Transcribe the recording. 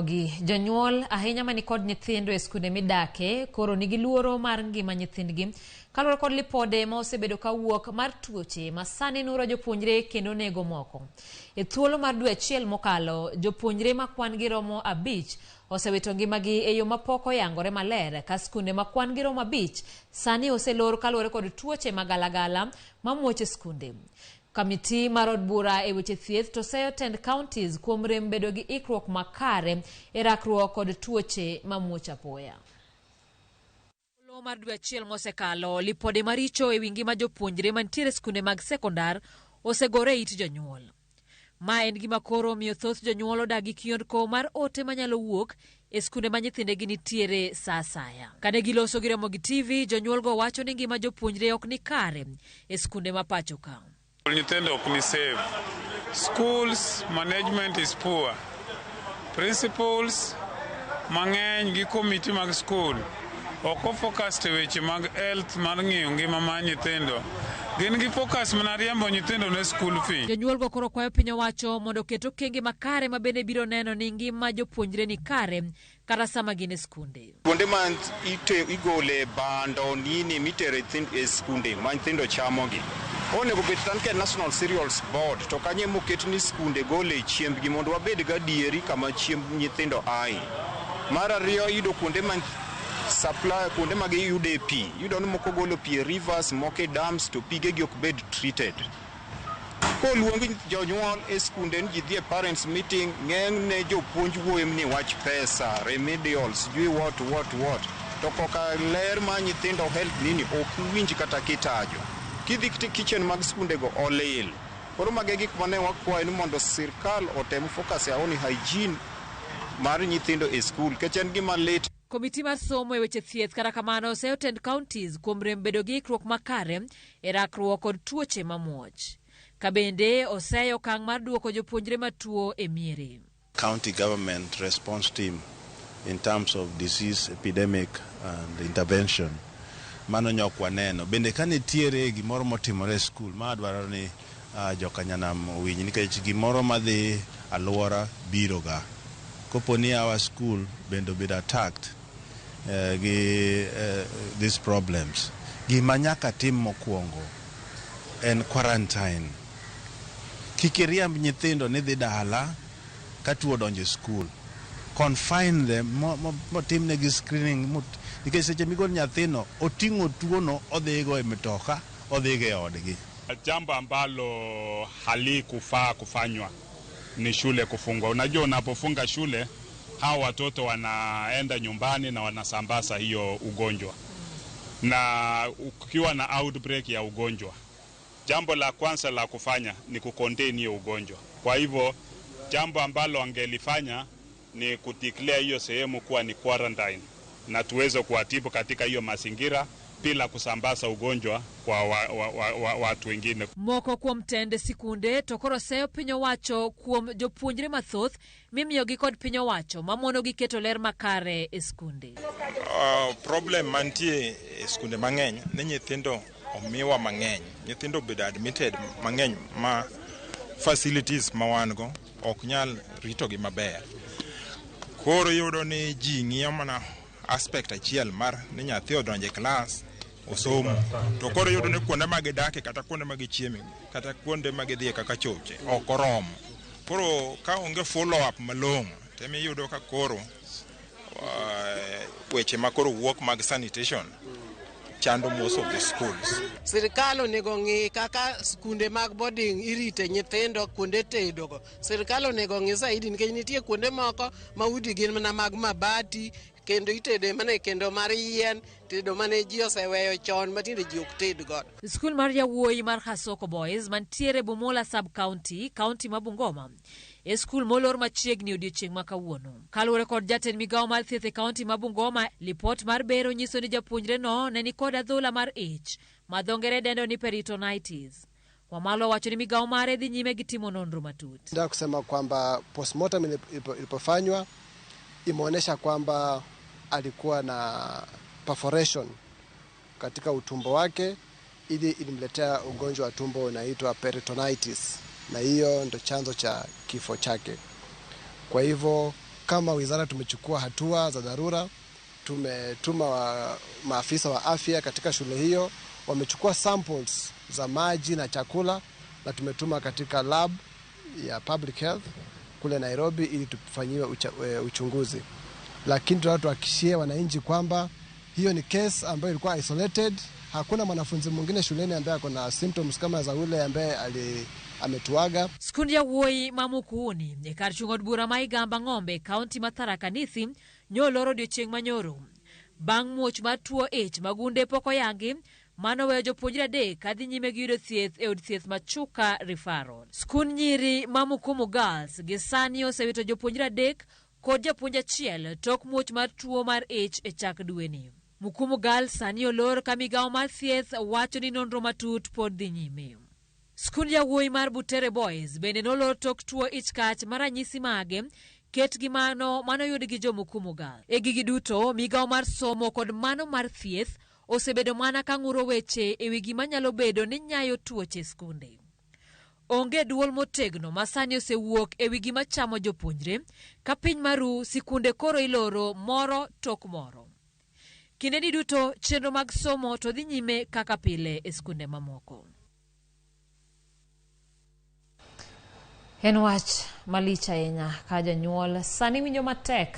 Gi jonyuol ahinya mani kod nyithindo e skunde midake koro nigi luoro mar ngima nyithindgi kaluwore kod lipode ma osebedo kawuok mar tuoche ma sani nuro jopuonjre kendo nego moko. E thuolo mar dwe achiel mokalo, jopuonjre ma kwan gi romo 5 osewito ngimagi e yo mapok oyangore maler ka skunde ma kwan gi romo 5 sani oselor kaluwore kod tuoche magalagala mamuoch e skunde. Kamiti mar od bura e weche thieth to seyo tend counties kuom rem bedo gi ikruok makare e rakruok kod tuoche mamuoch apoya. Thuolo mar dwe achiel mosekalo, lipode maricho e wi ngima jopuonjre mantiere e skunde mag sekondar osegore e it jonyuol. Ma en gima koro omiyo thoth jonyuol odagi kiondko mar ote manyalo wuok e skunde ma nyithindegi nitiere sa asaya. Kane giloso gi Ramogi TV, jonyuolgo wacho ni ngima jopuonjre ok ni kare e skunde ma pacho ka. Nyithindo ok ni safe. Schools management is poor. Principals mang'eny gi committee mag school ok o focus e weche mag health mar ng'iyo ngima mar nyithindo. Gin gi focus mana riembo nyithindo ne school fee. Jonyuolgo koro kwayo piny owacho mondo oket okenge makare ma bende biro neno ni ngima jopuonjre ni kare kata sama gin e skunde. Kuonde ma igole bando nini mitere e skunde ma nyithindo chamogi. Onego bed tan ka National Cereals Board to kanye moket ni skunde gole chiembgi mondo wabed gadieri kama chiemb nyithindo ae. Mar ariyo iyudo kuonde ma supply kuonde ma giyude pi. Iyudo ni moko golo pi e rivers, moko e dams to pigegi ok bed treated. Koluong jonyuol e skunde ni ji dhi e parents meeting, ng'enyne jopuonj wuoyo ni wach pesa, remedial, sijui what what what. To koka ler mar nyithindo health nini ok iwinj kata kitajo. Kidhi kitchen mag skundego olil. Koro mago e gik mane wakwayo ni mondo sirkal otem focus on hygiene mar nyithindo e skul nikech en gima lit. Komiti mar somo e weche thieth kata kamano oseyo tend counties kuom rem bedo gi ikruok makare e rakruok kod tuoche mamuoch. Ka bende oseyo okang' mar duoko jopuonjre matuo e miere. County government response team in terms of disease epidemic and intervention mano nyok waneno bende ka nitiere gimoro motimore e skul ma dwaro ni jokanyanam owinj nikech gimoro madhi aluora biro ga kopo ni our school bende obedo attacked gi these problems gima nyaka tim mokwongo en quarantine kik iriemb nyithindo ni dhi dala ka tuo odonjo e skul confine them motimnegi screening nikech seche migol nyathino oting'o tuono odhigo e mtoka odhigo e odgi. Jambo ambalo halikufaa kufanywa ni shule kufungwa. Unajua, unapofunga shule hawa watoto wanaenda nyumbani na wanasambaza hiyo ugonjwa, na ukiwa na outbreak ya ugonjwa, jambo la kwanza la kufanya ni kucontain hiyo ugonjwa. Kwa hivyo jambo ambalo angelifanya ni kudeclare hiyo sehemu kuwa ni quarantine na tuweze kuwatibu katika hiyo mazingira bila kusambaza ugonjwa kwa watu wengine. Moko kuom tend sikunde to koro seyo piny owacho kuom jopuonjre mathoth mimiyogi kod piny owacho mamonogi keto ler makare e skunde. Problem mantie e skunde mang'eny ni nyithindo omiwa mang'eny, nyithindo obedo admitted mang'eny ma facilities ma wan go ok nyal ritogi maber. Koro iyudo ni ji ng'iyo mana aspect achiel mar ni nyathi odonjo e klas osomo, to koro iyudo ni kuonde ma gidake kata kuonde ma gichieme kata kuonde ma gidhiye kaka choche ok oromo. Koro ka onge follow up malong'o temiyudo ka koro weche ma koro wuok mag sanitation chando most of the schools. Sirikal onego ng'i kaka skunde mag boarding irite nyithindo kuonde tedo go. Sirikal onego ng'i zaidi nikech nitie kuonde moko ma udi gin mana mag mabati kendo itede mana e kendo mar yien, tedo mane ji oseweyo chon ma tinde ji ok ted godo. Skul mar yawuoyi mar Khasoko Boys mantiere Bumula Sub-County, kaunti ma Bungoma, e skul molor machiegni odiechieng' ma kawuono. Kaluwore kod jatend migawo mar thieth e kaunti ma Bungoma, lipot mar bero nyiso ni japuonjreno ne nikod adhola mar ich ma dho ngere dendo ni peritonitis. Wamalo wacho ni migawo mare dhi nyime gi timo nonro matut. Nataka kusema kwamba postmortem ilipofanywa imeonyesha kwamba alikuwa na perforation katika utumbo wake, ili ilimletea ugonjwa wa tumbo unaitwa peritonitis, na hiyo ndo chanzo cha kifo chake. Kwa hivyo Kama wizara tumechukua hatua za dharura, tumetuma maafisa wa afya katika shule hiyo, wamechukua samples za maji na chakula na tumetuma katika lab ya public health kule Nairobi ili tufanyiwe uchunguzi. Lakini tunataka tuhakikishie wananchi kwamba hiyo ni case ambayo ilikuwa isolated. Hakuna mwanafunzi mwingine shuleni ambaye ako na symptoms kama za ule ambaye ametuaga. Skund yawuoyi ma Mukuuni e kar chung' od bura ma Igamba Ng'ombe e kaunti ma Tharaka Nithi nyoloro odiochieng' manyoro. Bang' muoch mar tuo ich ma gunde pok oyangi, mano weyo jopuonjre 3 kadhi nyime gi yudo thieth e od thieth ma Chuka Referral. Skund nyiri ma Mukumu Girls gi sani osewito jopuonjre 3 kod japuonj achiel tok muoch mar tuo mar ich e chak dweni. Mukumu Girls sani olor ka migawo mar thieth wacho ni nonro matut pod dhi nyime. Skund yawuoyi mar Butere Boys bende nolor tok tuo ich kach ma ranyisi mage ket gi mano manoyud gi jo Mukumu Girls. E gigi duto, migawo mar somo kod mano mar thieth osebedo mana ka ng'uro weche e wi gima nyalo bedo ni nyayo tuoche e skunde. Onge duol motegno ma sani osewuok e wi gima chamo jopuonjre ka piny maru sikunde koro iloro moro tok moro. Kinde ni duto chenro mag somo to dhi nyime kaka pile e skunde mamoko. En wach malich ahinya ka janyuol sani winjo matek.